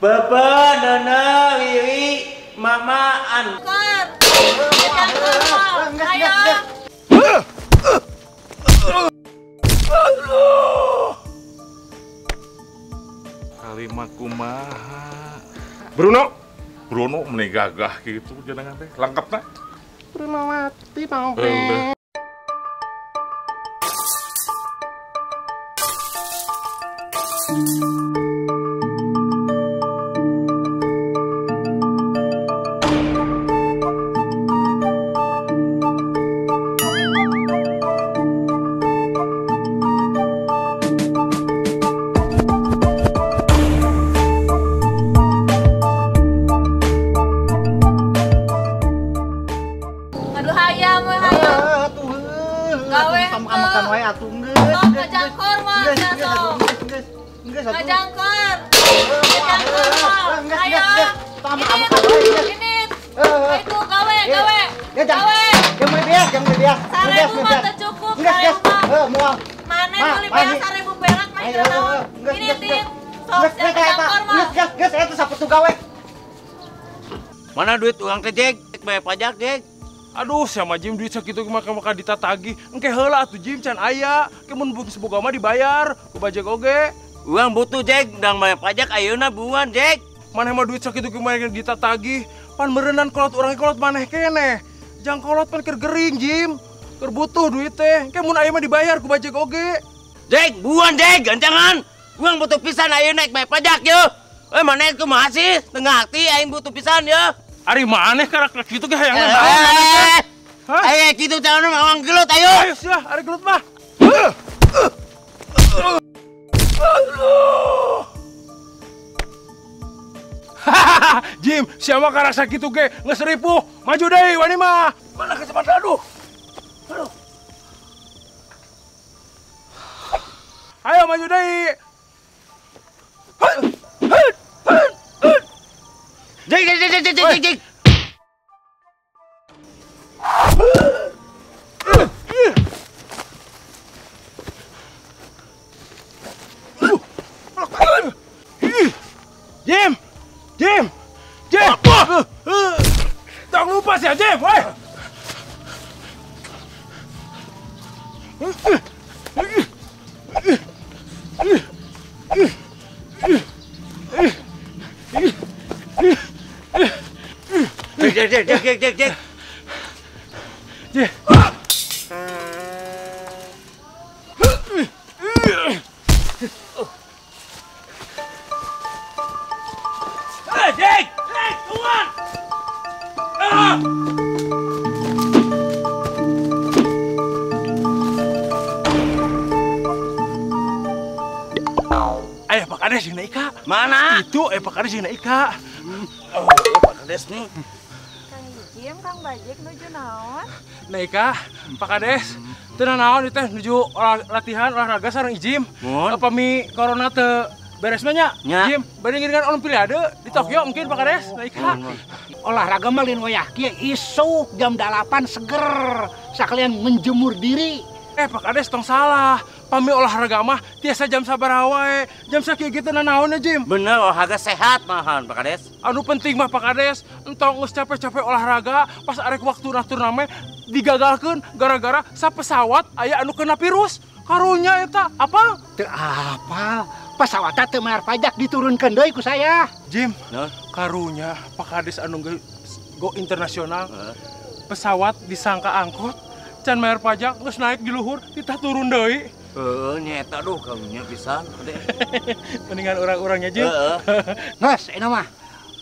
Bapak, Nana, Wiwi, Mama, An. Kalimat kumaha. Bruno, Bruno meni gagah gitu jenengan teh. Lengkapna. Bruno mati mau be. Mana duit uang teh, Jek? Bayar pajak, Jek. Aduh, sama Jim duit sakitu maka ditatagi. Engke heula atuh Jim can aya. Ke mun boga mah dibayar ku bajek oge. Uang butuh, Jek, ndang bayar pajak ayeuna buan, Jek. Maneh mah duit sakitu kumaha ditatagi. Pan meureunnan kolot urang kolot maneh keneh. Jang kolot pan keur gering, Jim. Keur butuh duit teh. Engke mun aya mah dibayar ku bajek oge. Jek, buan, Jek, gancangan. Uang butuh pisan ayeuna bayar pajak yo. Eh maneh kumaha sih? Tengah hati aing butuh pisan yo. Ari maneh karakter kitu ge hayangna naon? Hah? Ayo kitu calon awang gelut ayo. Ayo sia, ari gelut mah. Hahaha, Jim, sia mah karasa kitu ge geus ripuh. Maju deui wani mah. Mana kecepatan aduh. Aduh. Ayo maju deui. Jek, jek, jek, jek, jek, jek. Jim, Jim, Jim. Jangan lupa sih, Jim, woi. Jek, jek, jek, jek, jek. Jek. Jek, jek, tuan. Ayo Pak Kades jeung Ika. Mana? Itu Pak Kades jeung Ika. Oh, Pak Kades nih. Jim, Kang Bajek nuju naon? Nah Ika, Pak Kades, teu naon ieu teh nuju latihan olahraga sareng Ijim. Pami corona teu beres mah nya? Jim, bade ngiringan olimpiade di Tokyo mungkin Pak Kades. Nah Ika. Olahraga mah lain wayah kieu isuk jam 8 seger, sakalian menjemur diri. Pak Kades tong salah. Pami olahraga mah tiasa jam sabaraha wae. Jam sakieu kitu nanaon Jim? Bener, olahraga sehat mahan Pak Kades. Anu penting mah Pak Kades, entong geus capek-capek olahraga pas arek waktu turnamen digagalkeun gara-gara sapesawat aya anu kena virus. Karunya eta apa? Teu apal. Pesawatna teu mayar pajak diturunkeun deui ku saya. Jim, karunya Pak Kades anu go internasional. Pesawat disangka angkot can bayar pajak geus naik di luhur kita turun deui. Heeh, nyeta duh karunya pisan. Mendingan orang-orangnya Jim. Geus eta mah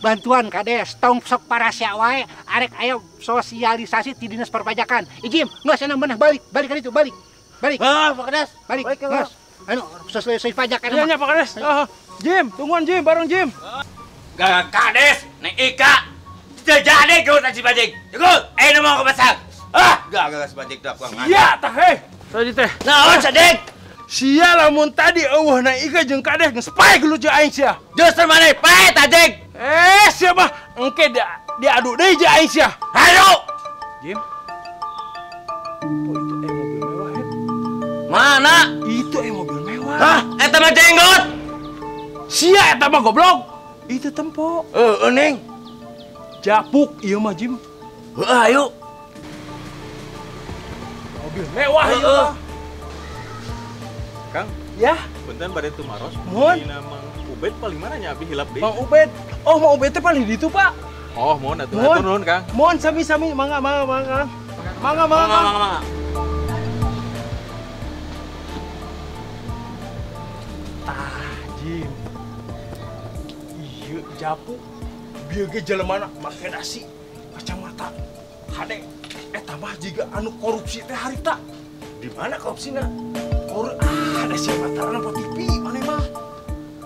bantuan Kades tong sok parasea wae arek aya sosialisasi ti Dinas Perpajakan. Ijim, geus cenah menah balik, balik ka ditu, balik. Balik. Heuh, Pak Kades. Balik. Geus. Anu sosialisasi pajak eta mah. Iya nya Pak Kades. Heeh. Jim, tungguan Jim, bareng Jim. Gak Kades, Neng Ika. Jadi geus si Bajik. Cukup, ayeuna mau ke pasar. Ah, gak si Bajik dah kurang ajar. Sia tah heh. Tadi teh. Naon sadek? Sia lamun tadi eueuh na Ika jeung Kades geus pae gelut jeung aing sia. Justru maneh pae tah Jek. Sia mah engke diadu deui jeung aing sia. Hayu. Jim. Oh itu mobil mewah, Hep. Mana? Itu mobil mewah. Hah, eta mah jenggot. Sia eta mah goblok. Itu tempo. Heeh, Neng. Japuk ieu mah Jim. Heeh, ayo. Mobil mewah ieu mah. Kang, ya, punten bade tumaros. Mohon. Dina Mang Ubed paling mana nya abi hilap deui. Mang Ubed. Oh, Mang Ubed teh paling ditu, Pak. Oh, mohon atuh. Hatur nuhun, Kang. Mohon sami-sami, mangga mangga mangga. Mangga mangga mangga. Tah, Jim. Ieu japuk bieu ge jelemana make dasi, kacamata. Hade eta mah jiga anu korupsi teh harita. Di mana korupsina? Ada siapa tarana po TV maneh mah.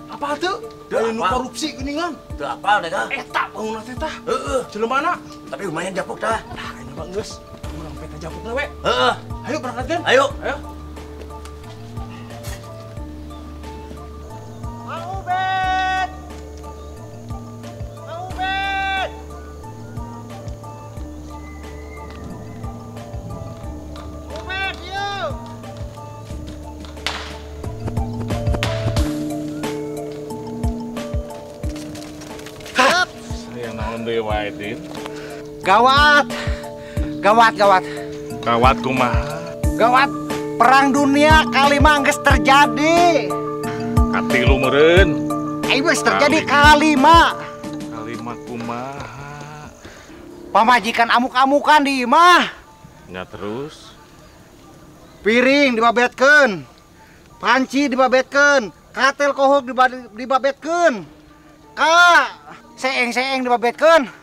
Apa tuh? Anu korupsi geuningan. Teu apal deh kah? Eta bangunna teh tah. Heeh. Jelemana? Tapi lumayan japuk tah. Tah ini mah geus. Urang peta japukna we. Heeh. Ayo berangkatkeun. Ayo. Ayo. Mang Ubed. Mang Ubed. Ubed, yuk. Wae, Din. Gawat. Gawat, gawat. Gawat kumaha? Gawat. Perang dunia kalima geus terjadi. Katilu meureun. Ayo geus terjadi kalima. Kalima kumaha? Pamajikan amuk-amukan di imah. Nya terus. Piring dibabetkeun. Panci dibabetkeun, katel kohok dibabetkeun. Ka seeng-seeng dibabetkeun.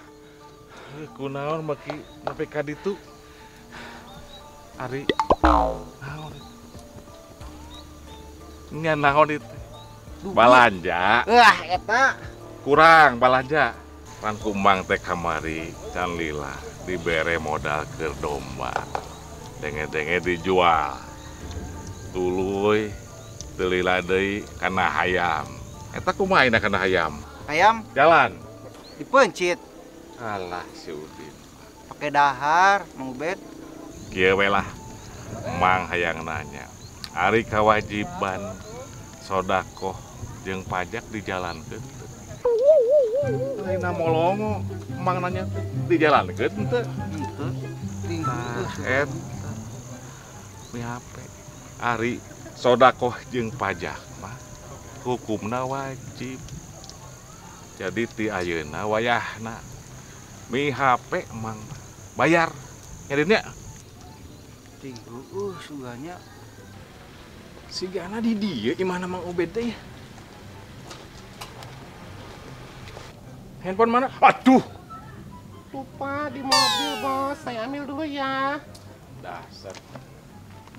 Kunaon maki nepi ka ditu? Ari naon? Nya naon itu? Balanja. Wah, eta kurang balanja. Pan kumbang teh kamari can lila dibere modal keur domba. Denge-denge dijual. Tuluy teu lila deui kana hayam. Eta kumaha ayeuna kana hayam? Hayam jalan dipencit. Alah si Udin. Pakai dahar, Mang Ubed. Kieu we lah. Mang hayang nanya. Ari kawajiban sodakoh jeung pajak dijalankeun teu? Lainna molongo, Mang nanya teh dijalankeun teu? Henteu. Tah eta. Mi HP. Ari sodakoh jeung pajak mah hukumna wajib. Jadi ti ayeuna wayahna mi HP Mang bayar. Nyadinnya ting suganya sigana di dieu imahna Mang Ubed teh ya. Handphone mana? Aduh. Lupa di mobil, Bos. Saya ambil dulu ya. Dasar.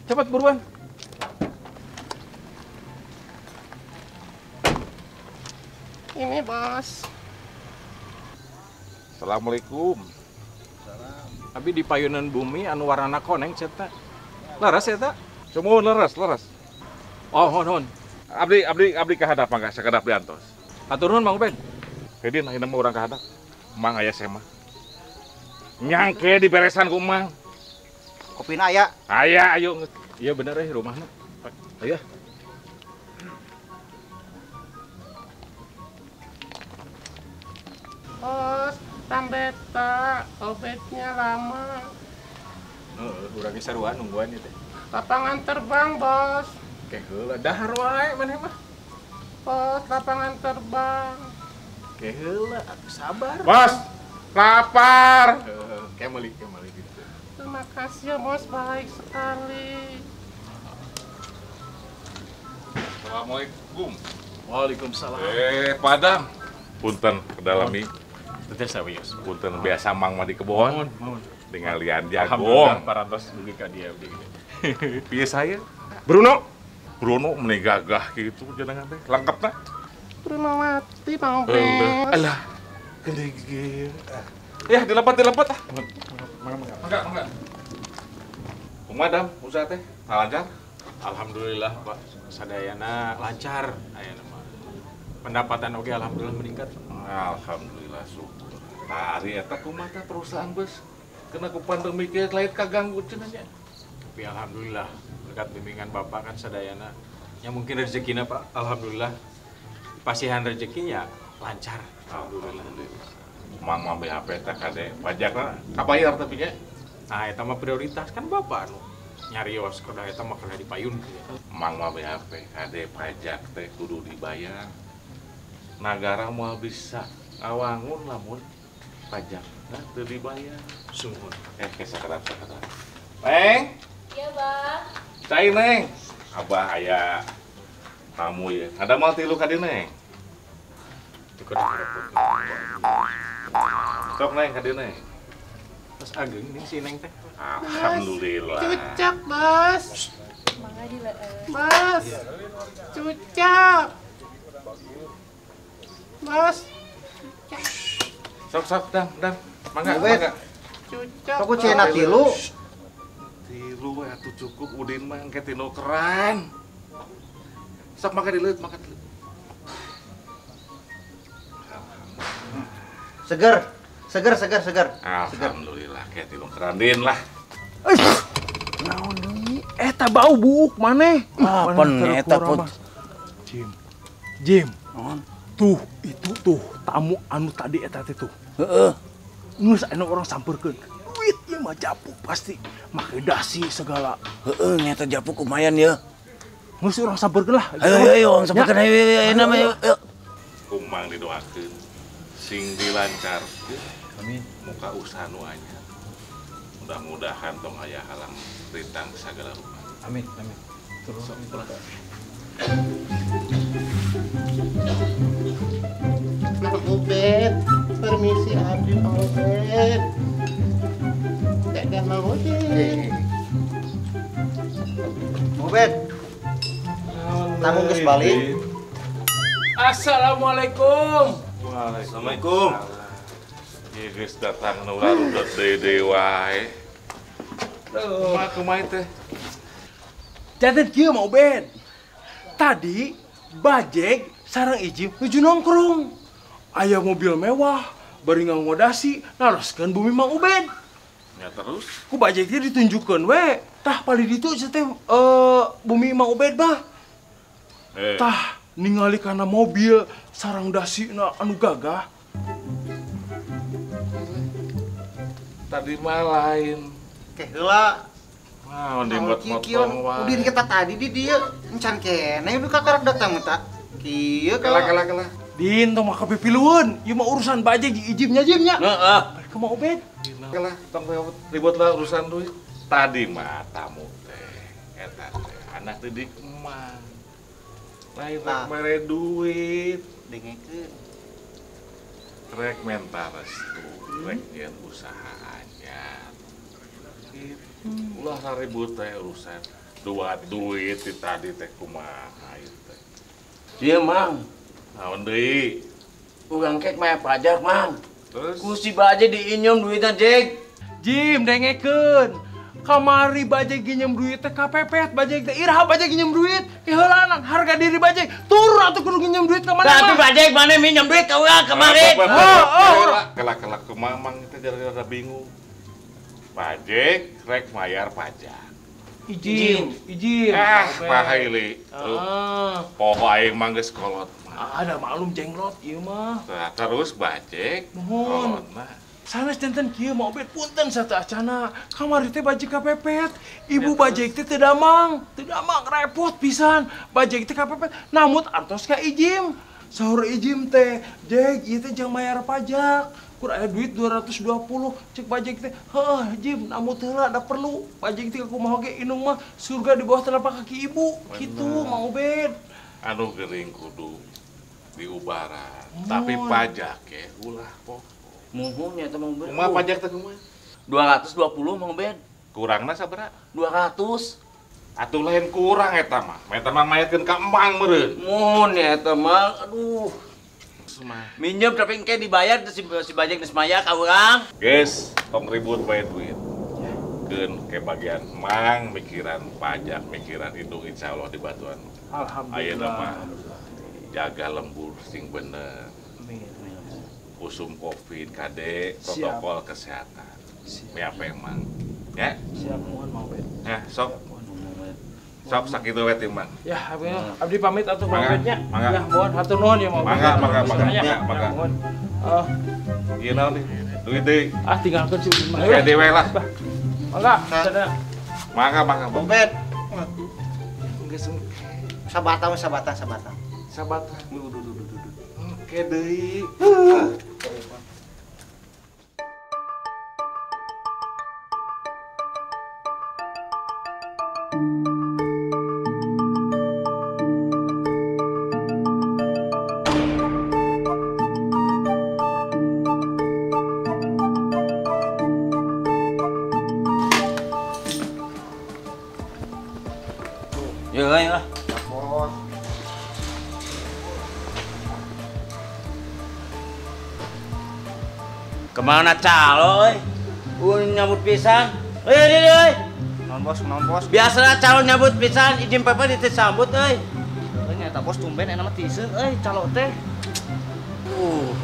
Cepat buruan. Ini, Bos. Assalamualaikum. Salam. Abi di payunan bumi anu warnana koneng ceta. Leres eta? Sumuhun leres, leres. Oh, hon hon. Abdi abdi abdi kahadap mangga sakedap diantos. Hatur nuhun Mang Ubed. Hedin ayeuna mah urang kahadap. Mang aya sema. Nyangke diberesan ku Mang. Kopina aya? Aya, ayo. Iya bener eh rumahna. Ayo. Bos, tambeta, obetnya lama. Heeh, urang ge sarua nungguan ieu teh. Lapangan terbang, Bos. Ke heula dahar wae maneh mah. Bos, lapangan terbang. Ke heula atuh sabar. Bos, lapar. Heeh, ke meuli gitu. Terima kasih ya, Bos, baik sekali. Assalamualaikum. Waalaikumsalam. Padang. Punten ke dalami. Teu sawios. Punten biasa Mang mah di kebon. Dengan lian jagung. Alhamdulillah parantos dugi ka dieu abdi gede. Piye saya? Bruno. Bruno meni gagah kitu jenengan teh. Lengkapna. Bruno mati, Mang Ubed. Alah. Gede ge. Ya, dilepat ah. Mangga, mangga. Mangga. Kumaha dam usaha teh? Lancar? Alhamdulillah, Pak. Sadayana lancar ayeuna mah. Pendapatan oge alhamdulillah meningkat. Alhamdulillah syukur. Tari eta kumaha perusahaan bus? Kena ku pandemi kieu lain kaganggu cenah nya. Tapi alhamdulillah berkat bimbingan Bapak kan sadayana. Ya mungkin rezekina Pak, alhamdulillah. Pasihan rezekinya Lancar. Alhamdulillah. Mang mah BHP teh kade pajakna kabayar tapi nya. Nah, eta mah prioritas kan bapak anu nyarios kudu eta mah kana dipayun. Mang mah BHP kade pajak teh kudu dibayar. Nagara moal bisa ngawangun lamun pajakna teu dibayar. Sungguh. Sakedap. Neng. Iya, Bang. Cai, Neng. Abah aya tamu ya. Ada mal tilu ka dieu, Neng. Teu kudu ngarepotkeun. Sok, Neng, ka dieu, Neng. Terus ageng nih si Neng teh. Alhamdulillah. Cucak, Bos. Mangga dileueut. Bos. Cucak. Bos. Sok, dang. Mangga. Cucak. Sok ku cenah tilu. Tilu we atuh cukup udin mah engke tinu keran. Sok mangga dileueut, mangga dileueut. Seger. Seger. Alhamdulillah kayak tinu keran din lah. Naon deui? Eta bau buuk maneh. Apa eta pun. Jim. Tuh, itu tuh tamu anu tadi eta teh tuh. Heeh. Geus anu orang sampeurkeun. Duit ieu mah japuk pasti. Make dasi segala. Heeh, nyata japuk lumayan ya. Geus urang sampeurkeun lah. Ayo, urang sampeurkeun ayo ayo ayo. Kumang didoakeun sing dilancarkeun. Amin. Muka usaha nu anyar. Mudah-mudahan tong aya halang rintang sagala rupa. Amin, amin. Terus pulang. Mang Ubed, permisi abdi Mang Ubed. Dadah Mang Ubed. Mang Ubed. Tamu geus balik. Assalamualaikum. Waalaikumsalam. Ieu geus datang nu larudet deui wae. Kumaha kumaha teh? Janten kieu Mang Ubed. Tadi Bajeg sareng Ijim nuju nongkrong. Aya mobil mewah, bari ngangodasi, naroskeun bumi Mang Ubed. Ya terus? Ku Bajeg teh ditunjukkeun we. Tah palih ditu teh bumi Mang Ubed mah. Tah ningali kana mobil sareng dasina anu gagah. Tadi mah lain. Ke heula. Naon dimot-motong wae. Udin kita tadi di dieu encan keneh duka karak datang mah ta. Kieu kala. Din tong mah kapipilueun. Ieu mah urusan Bajeg jeung Ijim nya Jim nya. Heeh. Balik ka Mang Ubed. Kalah tong ribut lah urusan duit. Tadi mah tamu teh eta teh anak didik emang. Lain rek mere duit, dengekeun. Rek menta restu, rek nyieun usaha anyar. Gitu. Ulah ribut teh urusan dua duit ti tadi teh kumaha ieu teh. Ieu Mang. Naon deui? Urang kek mah pajak Mang. Terus ku si Bajeg diinyum duitna Jeg. Jim dengekeun. Kamari Bajeg nginjem duit teh kapepet Bajeg teh iraha Bajeg nginjem duit keheulanan harga diri Bajeg turun atuh kudu nginjem duit ka mana mah. Tapi Bajeg mana minjem duit ka urang kemarin. Heeh. Kelak-kelak kumaha Mang teh jadi rada bingung. Bajeg rek mayar pajak. Ijim. Ah, pahaili. Poho aing mah geus kolot mah. Ada maklum jenglot ieu mah. Tah terus Bajeg nuhun. Kolot mah. Sanes janten kieu Mang Ubed punten sateuacana. Kamari teh Bajeg kapepet. Ibu Bajeg teh teu damang repot pisan. Bajeg teh kapepet namut antos ka Ijim. Saur Ijim teh, "Jeg, ieu teh jang mayar pajak. Kur aya duit 220." Cek Bajeg teh, "Heuh, Jim, namut heula da perlu." Bajeg teh kumaha ge indung mah surga di bawah telapak kaki ibu. Kitu Mang Ubed. Anu geuring kudu diubaran. Tapi pajak ge ulah poho. Muhun nya teh Mang Ubed. Kumaha pajak teh kumaha? 220 Mang Ubed. Kurangna sabaraha? 200. Atuh lain kurang eta mah. Eta mah mayatkeun ka emang meureun. Muhun nya eta mah. Aduh. Minjem tapi engke dibayar si Bajeg geus mayar ka urang. Geus, tong ribut bae duit. Keun ke bagian mang mikiran pajak, mikiran indung insyaallah dibatuan. Alhamdulillah. Ayeuna mah jaga lembur sing bener. Amin. Usum Covid kade protokol kesehatan. Siap. Miape emang. Ya? Siap, mohon Mang Ubed. Ya, sok. Sok sakitu we timbang. Ya, abdi pamit atuh pamitnya. Ya, mohon hatur nuhun ya mau. Mangga, mangga, mangga. Ya, mangga. Mohon. Ieu naon nih? Duit deui. Ah, tinggalkeun si Udin mah. Oke, dewe lah. Mangga, sadaya. Mangga, mangga. Bobet. Geus sabatang, sabatang, sabatang. Sabatang. Duh, duh, duh, duh, duh. Oke deui. Kemana calo, oi? Nyambut pisan. Oi, oi. Non bos, non bos. Biasanya calo nyambut pisan, izin papa disambut, oi. Euy nyata bos tumben enak mah tiiseun euy calo teh.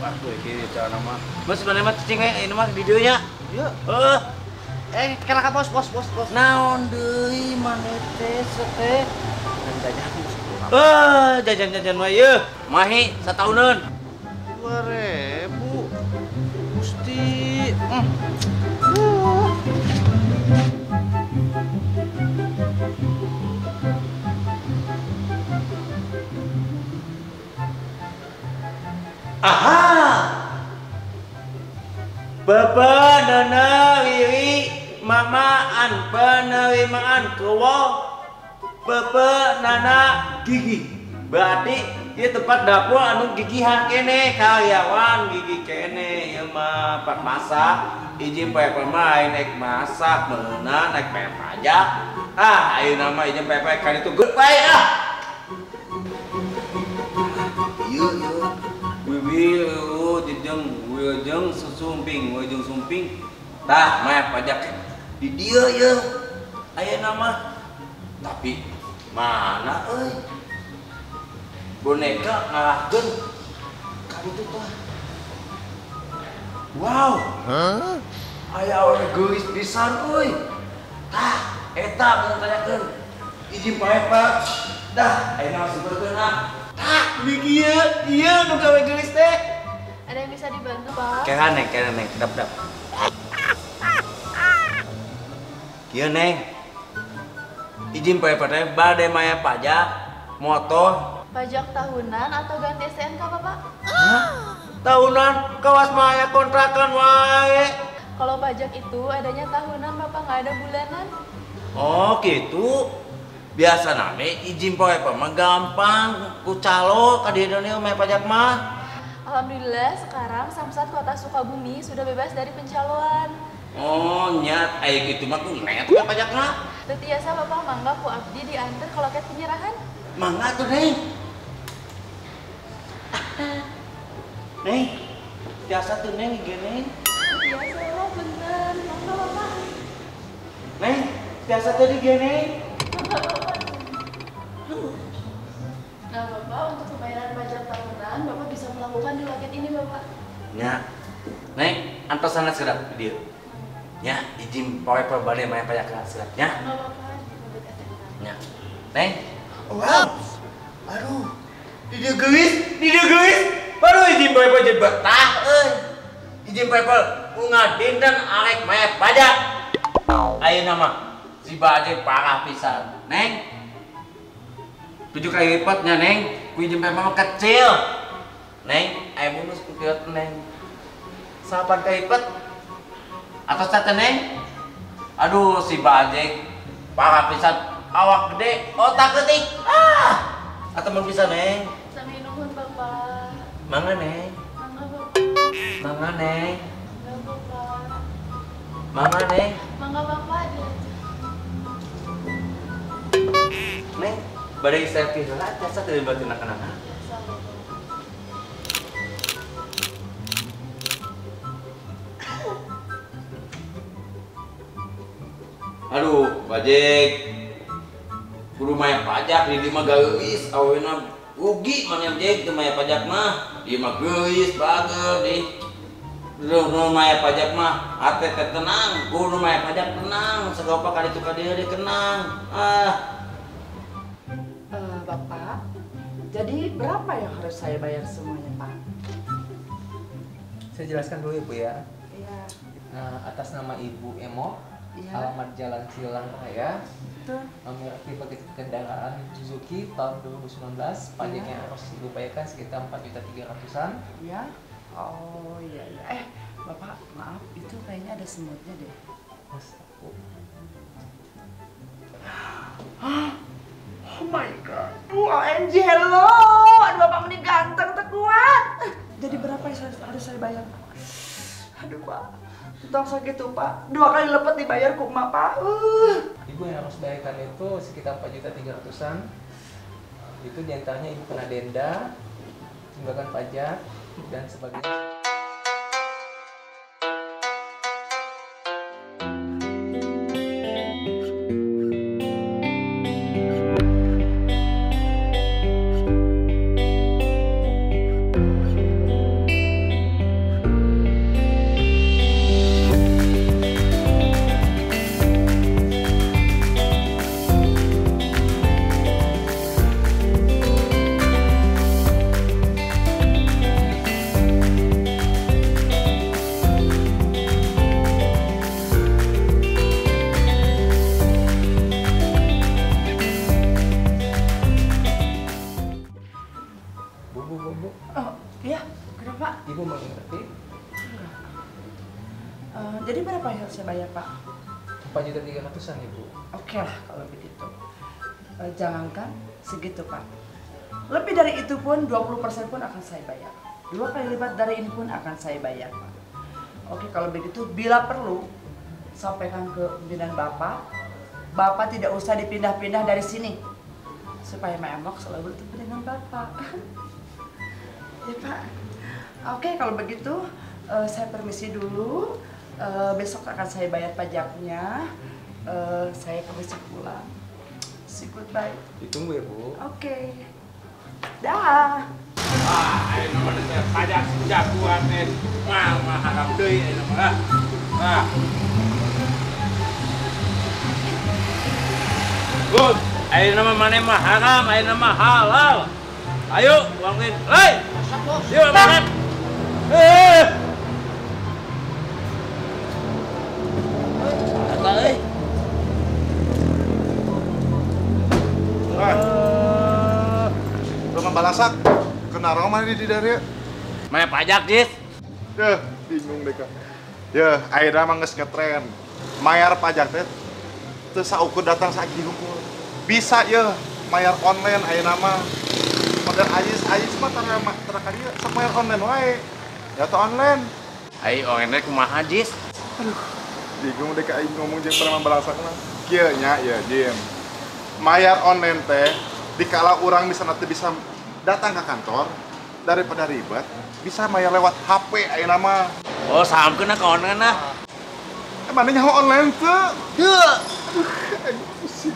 Atuh iki calo mah. Bos mana mah cicing we ini mah di dieu nya. Ieu. Heuh. Eh, kela ka bos, bos, bos, bos. Naon deui maneh teh teh? Jajan. Heuh, jajan-jajan we ieu. Mahi satauneun. 2000. Gusti. Aha. Bapak, Nana, Wiwi, Mama, an penerimaan kewo, Bapak, Nana, gigi. Berarti ieu tempat dapur anu gigihan kene, karyawan gigi kene ieu mah pak masak, izin pepe mah naik masak, meunang naik bayar pajak. Ah, ayeuna mah izin pepe kan itu goodbye ah. Ieu ieu wiwi jejeng wilujeng susumping, wilujeng sumping. Tah, mah pajak di dieu ieu. Ayeuna mah tapi mana euy? Boneka ngalahkeun ka ditu tah. Wow. Hah? Aya awewe geulis pisan euy. Tah, eta mun tanyakeun. Izin pae Pak. Dah, ayeuna syukurkeun ah. Tah, di kieu, ieu nu gawe geulis teh. Ada yang bisa dibantu, Pak? Kera neng, kedap-kedap. Kieu neng. Izin pae teh bade maya pajak motor. Pajak tahunan atau ganti STNK, Bapak? Hah? Tahunan? Kawas maya kontrakan wae. Kalau pajak itu adanya tahunan, Bapak, nggak ada bulanan. Oh, gitu. Biasa name izin poe mah gampang ku calo ka di Indonesia mah pajak mah. Alhamdulillah sekarang Samsat Kota Sukabumi sudah bebas dari pencaloan. Oh, nyat aya kitu mah ku neng atuh pajak mah. Teu tiasa Bapak mangga ku abdi diantar ke loket penyerahan. Mangga tuh, Neng. Neng, biasa tuh Neng, gini. Biasa lah, bener. Mangga Bapak. Neng, biasa tadi gini. Mangga Bapak. Nah Bapak, untuk pembayaran pajak tahunan, Bapak bisa melakukan di loket ini Bapak. Ya, Neng, antosan segera dia. Ya, izin poe bade maya pajak segera. Ya. Mangga Bapak, di STNK. Ya. Neng. Wow. Aduh. Di dieu geulis, di dieu geulis. Baru izin poe jadi betah euy. Izin poe unga dinten arek maya pajak. Ayeuna mah si bajek parah pisan. Neng. 7 kali lipatnya Neng, ku izin poe mah kecil. Neng, aya bonus ku kieu Neng. 8 kali lipat. Atos teh Neng. Aduh si bajek parah pisan. Awak gede, otak ketik. Ah, atau mau bisa Neng? Sami nuhun Bapak. Mangga Neng. Mangga Bapak. Mangga Neng. Mangga Bapak. Mangga Neng. Mangga Bapak. Neng, badai selfie heula jasa teu dibantu nak-nak. Jasa Bapak. Aduh, bajek. Kudu maya pajak di mah geulis awena rugi mana jek teu maya pajak mah di mah geulis bager di nu maya pajak mah hate teh tenang kudu maya pajak tenang sagapa ka ditu ka dieu kenang ah Bapak, jadi berapa yang harus saya bayar semuanya, Pak? Saya jelaskan dulu Ibu ya. Iya. Nah, atas nama Ibu Emo, ya. Alamat Jalan Silang Raya, betul. Nomor tipe kendaraan Suzuki tahun 2019, pajaknya ya. Harus Ibu bayarkan sekitar 4.300.000-an. Iya. Oh iya iya. Bapak, maaf, itu kayaknya ada semutnya deh. Mas, aku. Oh my God. OMG, hello. Aduh, Bapak ini ganteng, terkuat. Jadi berapa yang harus saya bayar? Aduh, Pak. Tentang sakit tuh, Pak. 2 kali lipat dibayar kok, Mak, Pak. Ibu yang harus bayarkan itu sekitar 4.300.000-an. Itu diantaranya Ibu kena denda, tunggakan pajak, dan sebagainya. Bu. Oh, iya, kenapa? Ibu mau ngerti? Enggak. Jadi berapa yang harus saya bayar, Pak? 4.300.000-an, Ibu. Oke lah kalau begitu. Jangankan segitu, Pak. Lebih dari itu pun 20% pun akan saya bayar. 2 kali lipat dari ini pun akan saya bayar, Pak. Oke, kalau begitu bila perlu sampaikan ke pimpinan Bapak. Bapak tidak usah dipindah-pindah dari sini. Supaya Mak Emok selalu bertemu dengan Bapak. Ya, Pak. Oke, kalau begitu saya permisi dulu. Besok akan saya bayar pajaknya. Saya permisi pulang. See, goodbye. Ditunggu ya, Bu. Oke. Dah. Ah, ayo nomor pajak jagoan teh. Mah haram deui ayeuna mah. Ah. Good. Ayeuna mah maneh mah haram, ayeuna mah halal. Ayo, uang lain. Hei. Yuk, makan. Eta euy. Rumah balasak. Kena Roma di dari. Mana pajak, Jis? Yeh, bingung deh, Kak. Yeh, ayeuna mah geus ngetren. Mayar pajak teh teu saukur datang saiki hungkul. Bisa yeuh, mayar online ayeuna mah. Model Ajis mah tara ka dieu sok mayar online wae. Ya teh online. Ai online kumaha, Jis? Aduh, bingung deh Kak aing ngomong jeung preman balasak mah. Kieu nya ieu, Jim. Mayar online teh dikala urang misalna teu bisa datang ke kantor daripada ribet, bisa mayar lewat HP ayeuna mah. Oh, sahamkeun ka online lah. Mana nyaho online teu? Heuh. Aduh, aing pusing.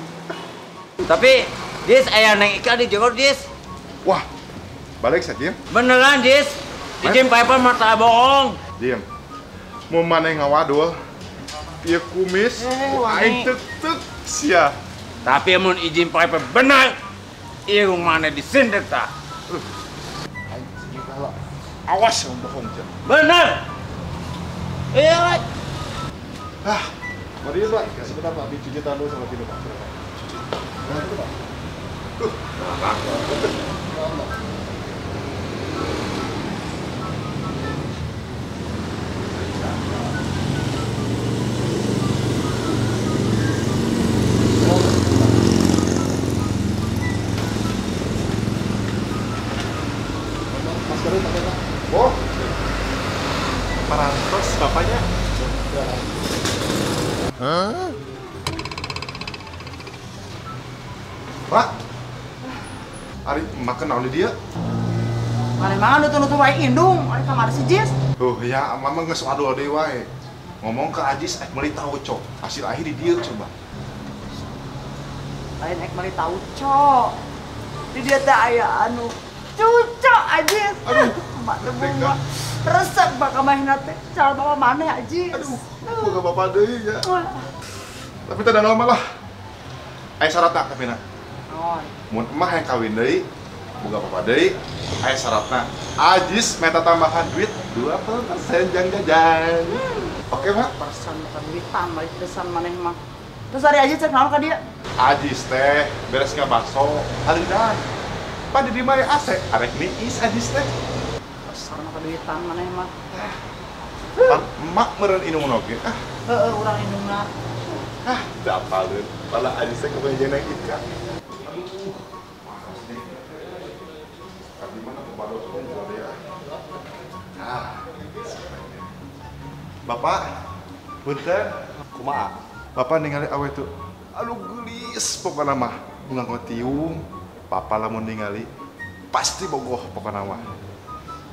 Tapi Jis aya neng Ika di jero, Jis. Wah, balik sa, Jim. Beneran, Jis. Jim paper mah tak bohong. Jim. Mun maneh ngawadul, ieu kumis, aing tek-tek sia. Tapi mun izin paper bener, irung maneh disindek tah. Awas yang bohong, Jim. Bener. Iya, ah, mari Pak. Sebentar Pak, dicuci tangan dulu sama Tino, Pak. Cuci. Nah, itu, Pak. Tuh. Maskernya pakai, Pak. Oh. Parantos bapaknya. Hah? Pak, ari emak kenal di dia. Mana mah nutu-nutu wae indung, ari kamari si Jis. Oh ya, mama geus wadul deui wae. Ngomong ke Ajis ek meuli tauco, hasil akhir di dieu coba. Lain ek meuli tauco. Di dieu teh aya anu cuco Ajis. Aduh, emak teh bunga. Resep bakal mahina teh cal bapak maneh Ajis. Aduh, boga bapak deui ya. Tapi teu da normal lah. Aya syaratna tapi na. Naon? Mun emak yang kawin deui, boga papa deui, aya syaratna. Ajis meta tambahan duit 20% jang jajan. Oke, Mak? Persen bukan duit tambah pesan maneh mah. Terus hari Ajis cek naon ka dia? Ajis teh beres ngabaso, halidan. Pan di dieu AC, arek niis Ajis teh. Pesan ka duitan maneh mah. Pan emak meureun indung oge ah. Heeh, urang indungna. Ah, teu apaleun. Pala Ajis teh kebayang jeung Neng Ika. Aduh, panas deh. Tapi mana pepadot kumpul deh ah. Ah. Bapak, punten, kumaha? Bapak ningali awe tuh, aduh geulis pokona mah, nganggo tiung. Bapak lamun ningali pasti bogoh pokona mah.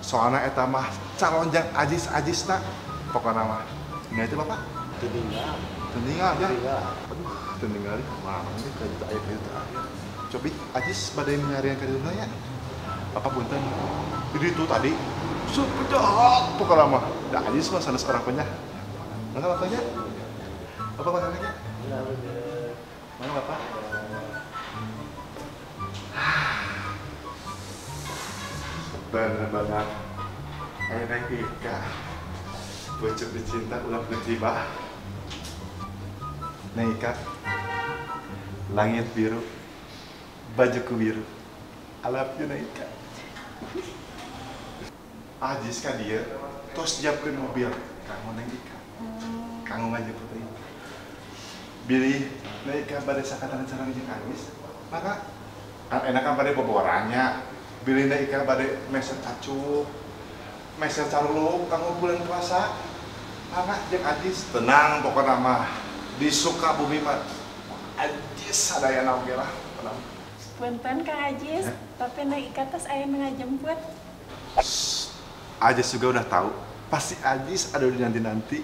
Soalna eta mah calon jang ajis-ajisna pokona mah. Ningali teh Bapak? Teu ninggal. Teu ninggal ya? Aduh, teu ningali kumaha teh ka ditu aya ka ditu aya. Cobi Ajis bade nyarian ka ditu nya. Bapak punten. Di ditu tadi super jahat pokona mah. Da Ajis mah sanes orang penyahat. Mana bapaknya? Bapak makanannya? Mana bapak? Bener banget. Ayo Neng Ika. Pucuk dicinta ulah kecibah. Neng Ika. Langit biru, bajuku biru. I love you Neng Ika. Ajis ka dieu tos siapkeun mobil kanggo Neng Ika. Kanggo ngajemput Neng Ika. Bilih Neng Ika bade sakatana sareng jeung Ajis, maka kan enak kan bade boborannya. Bilih Neng Ika bade meser cacuk, meser caruluk kanggo bulan puasa. Maka jeung Ajis tenang pokona mah di Sukabumi mah Ajis sadayana oge lah. Tenang. Punten Kang Ajis, tapi Neng Ika tos aya nu ngajemput. Ajis juga udah tahu, pasti Ajis ada di nanti-nanti.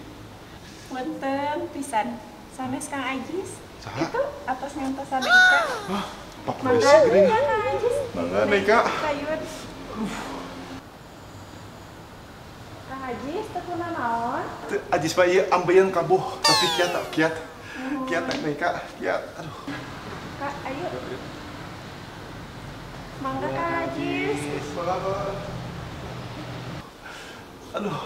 Punten pisan, sanes Kang Ajis. Saha? Itu atas ngantosan Ika. Hah, Pak polisi geuning. Mangga Kang Ajis. Mangga Neng Ika. Kayun. Kang Ajis teu kunanaon? Teu Ajis mah ieu ambeien kabuh, tapi kiat kiat. Kiat Neng Ika, kiat. Aduh. Kak, ayo. Mangga Kang Ajis. Mangga. Aduh,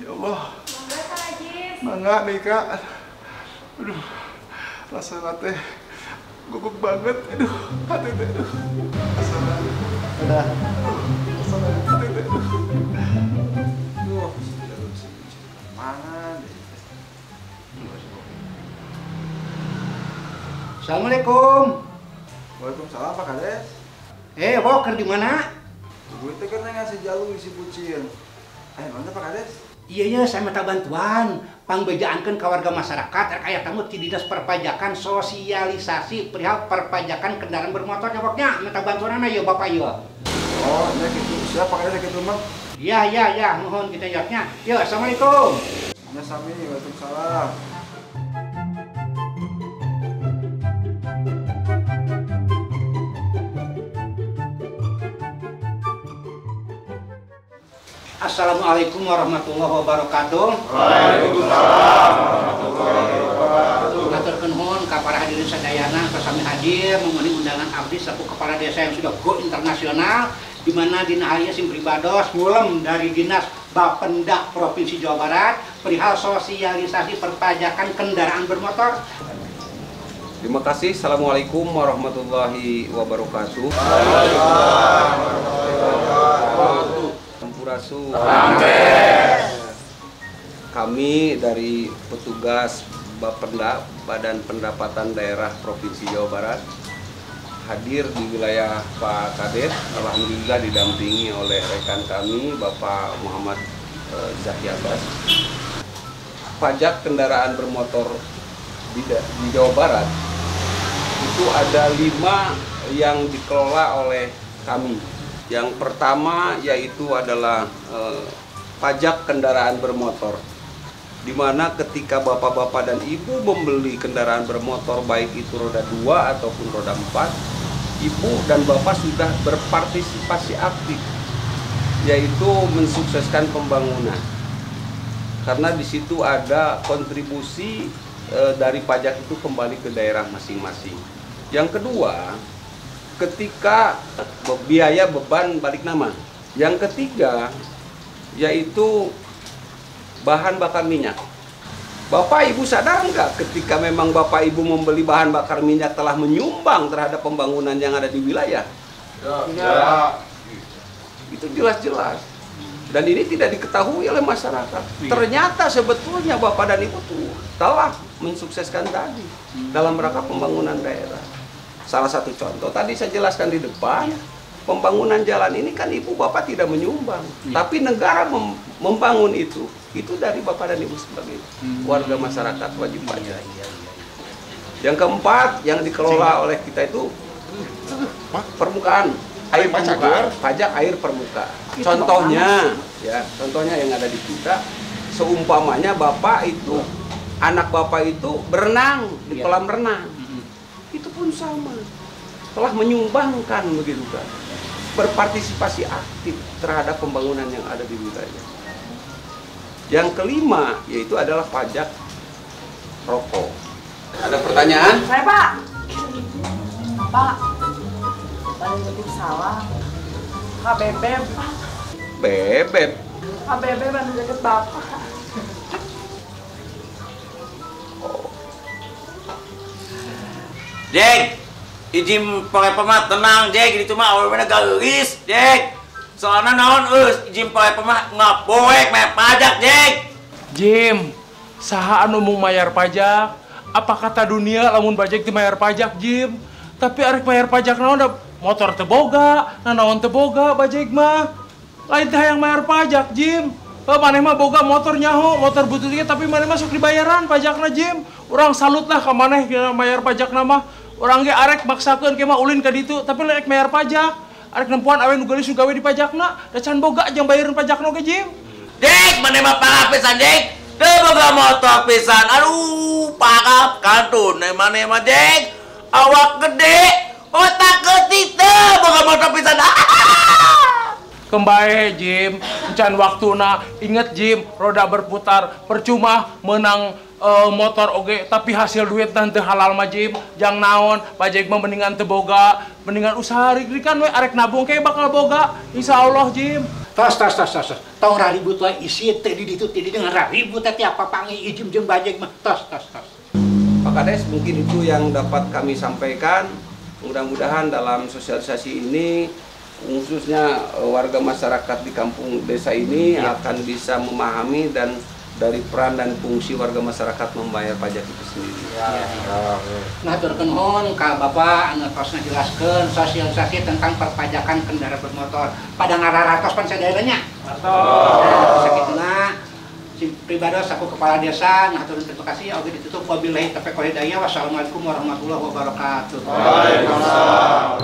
ya Allah. Mangga Kang Ajis. Mangga nih Kak. Aduh, rasanya teh gugup banget. Aduh, hati teh. Aduh, rasanya. Udah. Rasanya hati teh. Aduh, mana? Assalamualaikum. Waalaikumsalam Pak Kades. Wo keur di mana? Gue teh keur ngasih jalu isi bucin. Mana Pak Kades? Iya, saya minta bantuan pangbejaankeun ka warga masyarakat rek aya tamu ti Dinas Perpajakan sosialisasi perihal perpajakan kendaraan bermotor nyoboknya minta bantuanna ieu Bapak ieu. Oh, nya kitu. Siap Pak Kades kitu mah. Iya, iya, nuhun kita jawabnya. Yo, assalamualaikum. Ya sami, waalaikumsalam. Assalamualaikum warahmatullahi wabarakatuh. Waalaikumsalam warahmatullahi wabarakatuh. Hatur nuhun ka para hadirin sadayana sami hadir memenuhi undangan abdi selaku kepala desa yang sudah go internasional di mana dina hari sim pribados ngulem dari Dinas Bapenda Provinsi Jawa Barat perihal sosialisasi perpajakan kendaraan bermotor. Terima kasih. Assalamualaikum warahmatullahi wabarakatuh. Waalaikumsalam warahmatullahi wabarakatuh. Sampurasun. Kami dari petugas Bapenda, Badan Pendapatan Daerah Provinsi Jawa Barat, hadir di wilayah Pak Kades. Alhamdulillah didampingi oleh rekan kami Bapak Muhammad Zaki Abbas. Pajak kendaraan bermotor di Jawa Barat itu ada 5 yang dikelola oleh kami. Yang pertama yaitu adalah pajak kendaraan bermotor, di mana ketika bapak-bapak dan ibu membeli kendaraan bermotor baik itu roda 2 ataupun roda 4, ibu dan bapak sudah berpartisipasi aktif, yaitu mensukseskan pembangunan. Karena di situ ada kontribusi dari pajak itu kembali ke daerah masing-masing. Yang kedua, ketika biaya beban balik nama. Yang ketiga yaitu bahan bakar minyak. Bapak Ibu sadar nggak ketika memang Bapak Ibu membeli bahan bakar minyak telah menyumbang terhadap pembangunan yang ada di wilayah? Ya. Itu jelas-jelas. Dan ini tidak diketahui oleh masyarakat. Ternyata sebetulnya Bapak dan Ibu tuh telah mensukseskan tadi dalam rangka pembangunan daerah. Salah satu contoh tadi saya jelaskan di depan, pembangunan jalan ini kan Ibu Bapak tidak menyumbang, tapi negara membangun itu dari Bapak dan Ibu sebagai warga masyarakat wajib pajak. Yang keempat yang dikelola oleh kita itu permukaan, air permukaan, pajak air permukaan. Contohnya, ya, contohnya yang ada di kita, seumpamanya Bapak itu, anak Bapak itu berenang di kolam renang, itu pun sama, telah menyumbangkan begitu kan, berpartisipasi aktif terhadap pembangunan yang ada di wilayah. Yang kelima yaitu adalah pajak rokok. Ada pertanyaan? Saya Pak. Pak, paling penting salah. KBB Pak. Bebek. KBB baru deket Bapak. Oh. Jek, izin pakai pemat tenang Jek, itu mah awalnya geulis Jek. Soalnya naon eus izin pakai pemat ngapoek meh pajak Jek. Jim, saha anu mung mayar pajak? Apa kata dunia lamun bajek teu mayar pajak Jim? Tapi arek bayar pajak naon da motor teu boga, nanaon teu boga bajek mah. Lain teh hayang bayar pajak Jim. Maneh mah boga motor nyaho, motor butut ge tapi maneh mah sok dibayaran pajakna Jim. Urang salut lah ka maneh bayar pajakna mah. Urang ge arek maksakeun ke mah ulin ka ditu, tapi lain bayar pajak. Arek nempuan awe nu geulis nu gawe di pajakna, da can boga jang bayareun pajakna oge Jim. Dek, maneh mah parah pisan Dek. Teu boga motor pisan. Aduh, parah kantun maneh mah Dek. Awak gede, otak keutik teu boga motor pisan. Kembae Jim, encan waktuna, inget Jim, roda berputar, percuma menang motor oge, tapi hasil duit teu halal mah Jim, jang naon, pajak mah mendingan teu boga, mendingan usaha rig-rigan we arek nabung ke bakal boga, insyaallah Jim. Tos tos tos tos, tong raribut wae isi teh di ditu teh di dieu raribut teh tiap papangi ijim jeung bajeg mah tos tos tos. Pak Kades, mungkin itu yang dapat kami sampaikan. Mudah-mudahan dalam sosialisasi ini khususnya warga masyarakat di kampung desa ini akan bisa memahami dan dari peran dan fungsi warga masyarakat membayar pajak itu sendiri. Ya. Nah, haturkeun nuhun ka Bapak anu tos ngajelaskeun sosialisasi tentang perpajakan kendaraan bermotor. Pada ngararatos pan sadayana nya? Ratos. Sakituna si pribados aku kepala desa ngaturkeun terima kasih oge ditutup wabillahi taufiq wal hidayah. Wassalamualaikum warahmatullahi wabarakatuh. Waalaikumsalam.